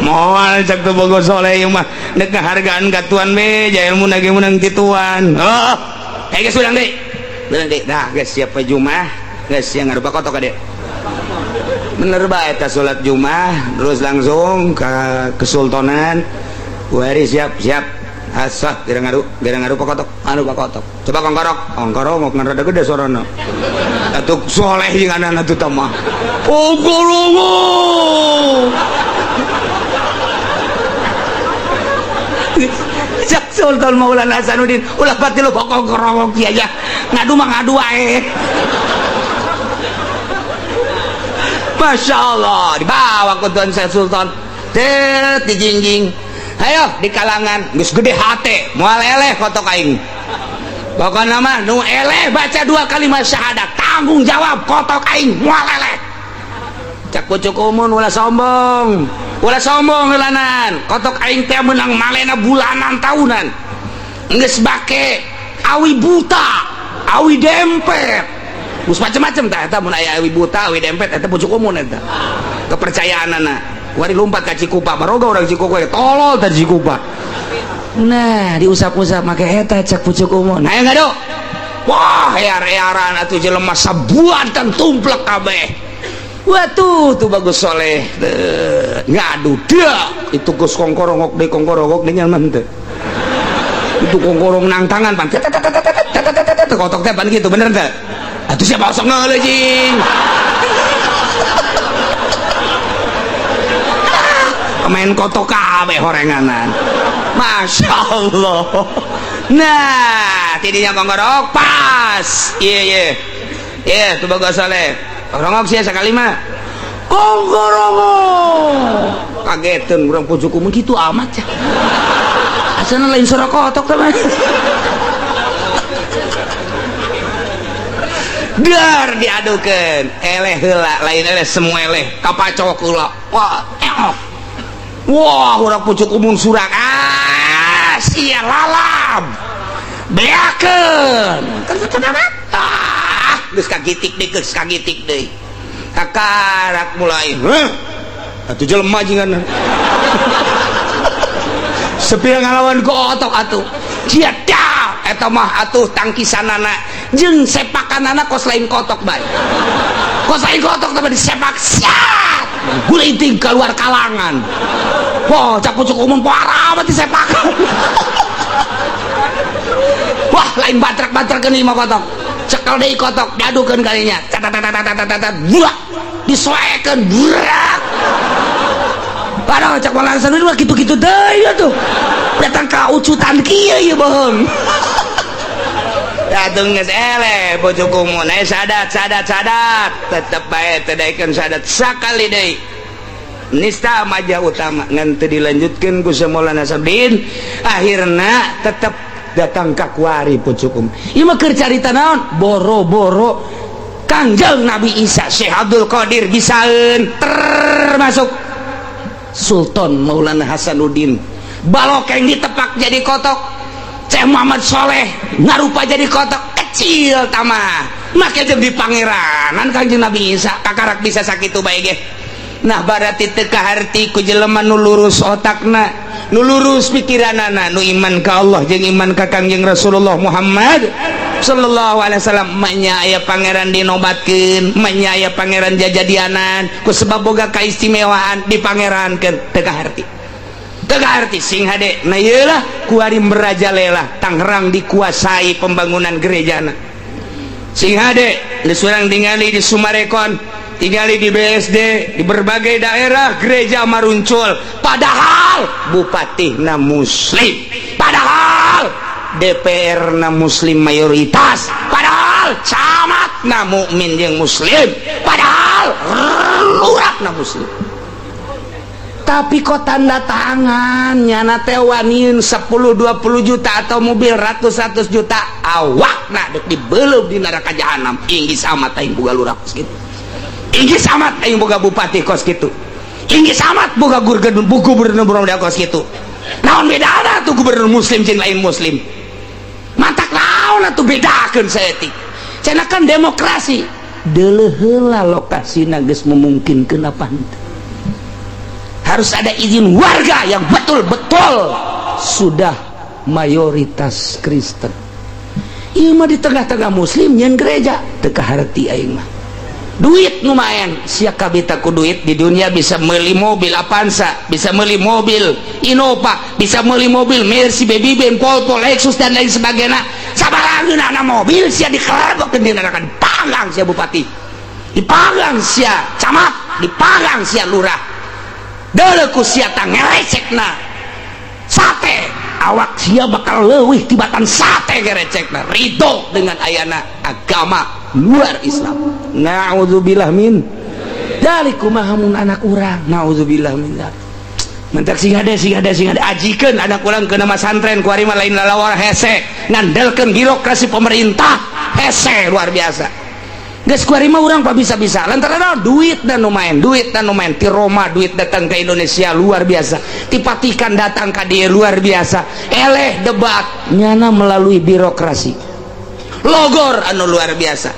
Moal, cek tuh bogo soleh ieu mah, nek ngahargaan ka tuan be ja ilmu ge menang ti tuan. Oh eh, geus ulang deui, ulang deui. Nah geus siap Jumat, geus sia ngarupa kotok ade. Bener bae eta. Salat Jumat terus langsung ke kesultanan. Wari siap siap asah kira ngaru kira ngaru kotok anu kotok. Coba kongkorok kongkorok mau rada gede sorana atuh. Soleh jeung anak atuh mah kongkorok. Cak Sultan Maulana Hasanuddin, ulah pati lu pokok kerongok aja. Ngadu mah ngadu wae. Masya Allah, dibawa ke Tuan Syekh Sultan. Tet dijingjing. Ayo di kalangan geus gede hate, moal eleh kotok aing. Pokokna mah nu eleh baca dua kalimat syahadat, tanggung jawab kotok aing moal eleh. Cak pucuk umun ulah sombong. Ulah sombong heulanan. Kotok aing teh menang malena bulanan tahunan. Geus bake awi buta, awi dempet. Geus macem-macem tah eta mun aya awi buta, awi dempet eta pucuk umun eta. Kepercayaanana. Wari lompat ka Cikupa, baroga urang Cikupa tolol tah Cikupa. Nah, diusap-usap make eta cak pucuk umun. Ayo ngadu. Wah, ear-earan atuh jelema sabuatan tumplek kabeh. Watuh, tuh bagus soleh. Ngadu dia. Itu geus kongkorongok deui kongkorongok deui nyaman teh. Itu kongkorong nang tangan pan. Kotok teh pan gitu bener teh. Atuh siapa osok ngeuleuh jing. Pemain kotok kabeh horenganan. Masya Allah. Nah, tidinya kongkorong pas. Iya iya. Iya, tuh bagus soleh. Kongkorong sih sekali mah. Kongkorong. Kagetan urang pucuk umum gitu amat ya. Asana lain suara kotok teman. Dar diadukeun. Eleh heula, lain eleh semua eleh. Kapacok heula. Wah, eok. Wah, urang pucuk umum surak. Ah, sia lalab. Beakeun. Ah, geus kagitik deui, geus kagitik deui. Kakarak mulai. Heuh. Atuh jelema jingan. Sepira ngalawan gotok atuh. Sia dah eta mah atuh tangkisanana jeung sepakanana kos lain kotok bae. Kos lain kotok tapi disepak siat. Gulinting keluar kalangan. Wah, cak pucuk umum parah amat disepakan. Wah, lain batrak-batrak ini mah kotok. Cekel deui kotok, diadukeun kalinya. Tat buak. Disoekeun burak. Padahal cak Maulana Hasanuddin mah kitu-kitu deui atuh. Datang ka ucutan kieu ieu bohong. Datang geus eleh pucuk umum. Sadat sadat sadat tetep bae teu daekeun sadat sakali deui. Nista majah utama ngan teu dilanjutkeun ku Maulana Hasanuddin akhirna tetep datang ka kuari pucuk umum. Ieu mah keur carita naon? Boro-boro Kangjeng Nabi Isa Syekh Abdul Qadir bisaeun termasuk Sultan Maulana Hasanuddin balokeng ditepak jadi kotok, Syekh Muhammad Soleh ngarupa jadi kotok kecil tamah make jeung di pangeranan Kangjeng Nabi Isa kakarak bisa sakitu bae ge. Nah berarti teu kaharti ku jelema nu lurus otakna, nu lurus pikiranana, nu iman ka Allah jeung iman ka Kangjeng Rasulullah Muhammad sallallahu alaihi wasallam. Manya aya pangeran dinobatkeun, manya aya pangeran jajadianan ku sebab boga kaistimewaan dipangerankeun teu kaharti. Teu kaharti sing hade. Nah ieu lah kuari merajalela Tangerang dikuasai pembangunan gerejana. Sing hade geus urang tingali di Sumarekon, tingali di BSD, di berbagai daerah gereja maruncul, padahal bupati na muslim, padahal DPR na muslim mayoritas, padahal camat na mukmin jeung muslim, padahal lurah na muslim. Tapi kok tanda tangan nyana teh waniun 10-20 juta atau mobil ratus-ratus juta awakna deuk dibeleup di neraka jahanam. Inggis amat aing boga lurah kos kitu, inggis amat aing boga bupati kos kitu, inggis amat boga gubernur kos kitu. Naon bedana tuh gubernur muslim jeung lain muslim? Matak naon atuh bedakeun saeutik. Cenah kan demokrasi. Deuleuh heula lokasina geus memungkinkeun apa henteu. Harus ada izin warga yang betul-betul sudah mayoritas Kristen. Ieu mah di tengah-tengah muslim nyeun gereja teu kaharti aing mah. Duit lumayan, sia kabita ku duit di dunia bisa meuli mobil Avanza, bisa meuli mobil Innova, bisa meuli mobil Mercy, Baby Benz, Volvo, Lexus dan lain sebagainya. Sabarageunana mobil sia dikelebokkeun di neraka, dipanggang sia bupati, dipanggang sia camat, dipanggang sia lurah. Deuleu ku sia tah ngerecekna sate Awak sia bakal leuwih tibatan sate gerecekna ridho dengan ayana agama luar Islam. Na'udzubillah min dzalik. Kumaha mun anak urang? Na'udzubillah min dzalik. Mentak sing hade sing hade sing hade ajikeun anak urang ke nama santren kuari mah lain lalawar hese ngandelkeun birokrasi pemerintah hese luar biasa. Geus kuari mah urang bisa-bisa lantaran duit dan nu main, duit dan nu main ti Roma, duit datang ke Indonesia luar biasa, ti Vatikan datang ka dieu luar biasa, eleh debat nyana melalui birokrasi logor anu luar biasa.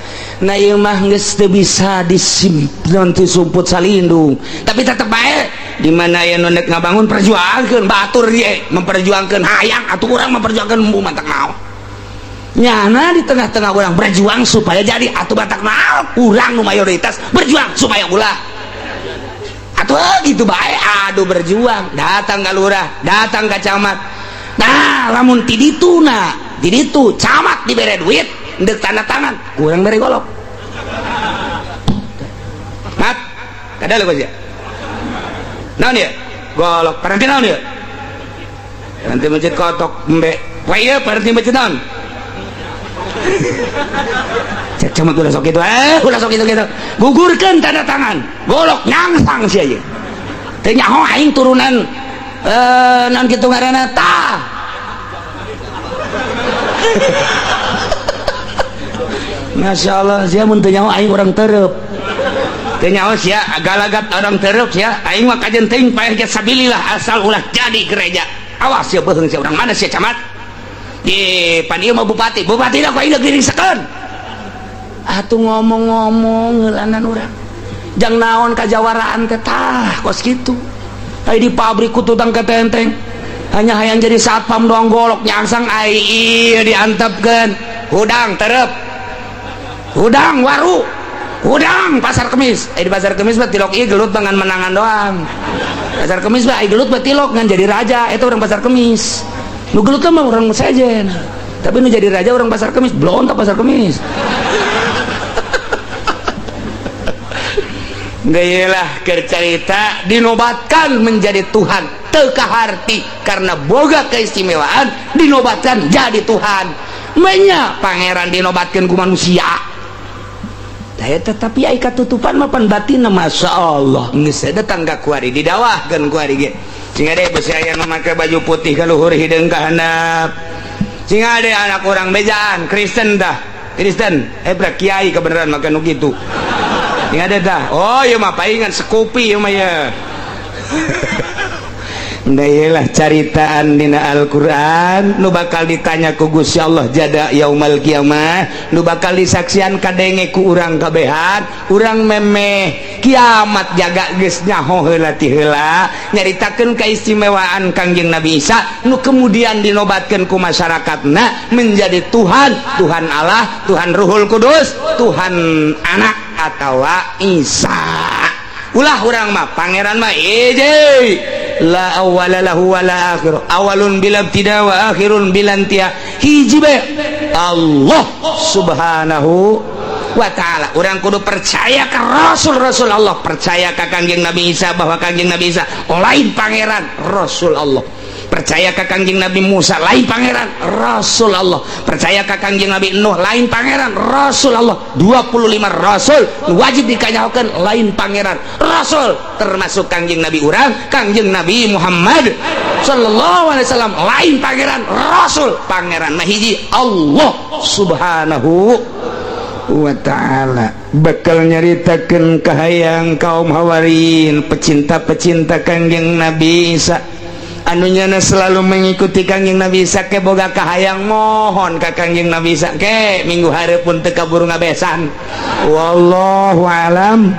Nah ieu mah geus teu bisa disimpan ti sumput salindung, tapi tetep bae di mana aya nu nek ngabangun perjuangkeun batur ye memperjuangkeun hayang atuh urang memperjuangkeun embung mantak naon nyana di tengah-tengah orang berjuang supaya jadi atuh batak naon urang nu mayoritas berjuang supaya ulah atuh gitu bae. Aduh, berjuang datang ke lurah, datang ke camat. Nah, lamun ti ditu, nah ti ditu camat dibere duit ndek tanda tangan, kurang bere golok mat kada lu aja naon ya golok paranti naon ya nanti masjid kotok embe wah iya paranti masjid naon cek camat ulah sok itu, ulah sok itu gitu gugurkan tanda tangan golok nyangsang sih aja teu nyaho aing turunan naon kitu ngaranna tah. Masya Allah sia mun teu nyaho aing urang tereup teu nyaho sia galagat orang tereup sia aing mah kajen teuing paeh ge sabilillah asal ulah jadi gereja. Awas sia beuheung sia urang mana sia camat di pan ieu mah bupati, bupati lah ku aing diringsekeun atuh ngomong-ngomong heulanan urang jang naon kajawaraan teh tah kos kitu. Ai di pabrik ku tutang ketenteng hanya hayang jadi satpam doang golok nyangsang ai ieu diantepkeun hudang terep hudang waru hudang pasar kemis. Di pasar kemis mah tilok ieu gelut dengan menangan doang. Pasar kemis mah ai gelut mah tilok ngan jadi raja eta urang pasar kemis. Nu gelut mah urang sejen tapi nu jadi raja urang pasar kemis blontak pasar kemis. Geulah keur carita dinobatkan menjadi Tuhan teu kaharti karena boga keistimewaan dinobatkan jadi Tuhan. Menya pangeran dinobatkan ku manusia. Tetapi ai katutupan mah pan batinna Masya Allah geus datang ka kuari didawahkeun kuari ge. Sing ade besi aya nu make baju putih ka luhur hideung ka handap. Sing ade anak urang bejaan Kristen dah. Kristen ebra kiai kebenaran make nu kitu. Sing ade dah. Oh ieu mah paingan sekupi ieu mah ye. Nah, caritaan dina Al-Qur'an nu bakal ditanya ku Gusti Allah jada yaumal kiamah nu bakal disaksian kadenge ku urang kabehan urang memeh kiamat jaga geus nyaho heula ti heula nyaritakeun keistimewaan Kangjeng Nabi Isa nu kemudian dinobatkeun ku masyarakatna menjadi Tuhan, Tuhan Allah, Tuhan Ruhul Kudus, Tuhan Anak atawa Isa. Ulah urang mah pangeran mah eje la awwala lahu wala akhir, awalun bila ibtida wa akhirun bila intiha, hiji bae Allah subhanahu wa ta'ala. Urang kudu percaya ka rasul-rasul Allah, percaya ka Kangjeng Nabi Isa bahwa Kangjeng Nabi Isa lain pangeran, rasul Allah. Percaya ka Kangjeng Nabi Musa lain pangeran, rasul Allah. Percaya ka Kangjeng Nabi Nuh lain pangeran, rasul Allah. 25 rasul wajib dikanyahokeun lain pangeran, rasul, termasuk Kangjeng Nabi urang, Kangjeng Nabi Muhammad sallallahu alaihi wasallam lain pangeran, rasul. Pangeran mah hiji Allah subhanahu wa ta'ala. Bakal nyaritakeun kahayang kaum Hawarin, pecinta-pecinta Kangjeng Nabi Isa anu nyana selalu mengikuti Kangjeng Nabi Isa ke boga kahayang mohon ka Kangjeng Nabi Isa ke minggu hareup pun teu kaburu ngabesan. Wallahu alam.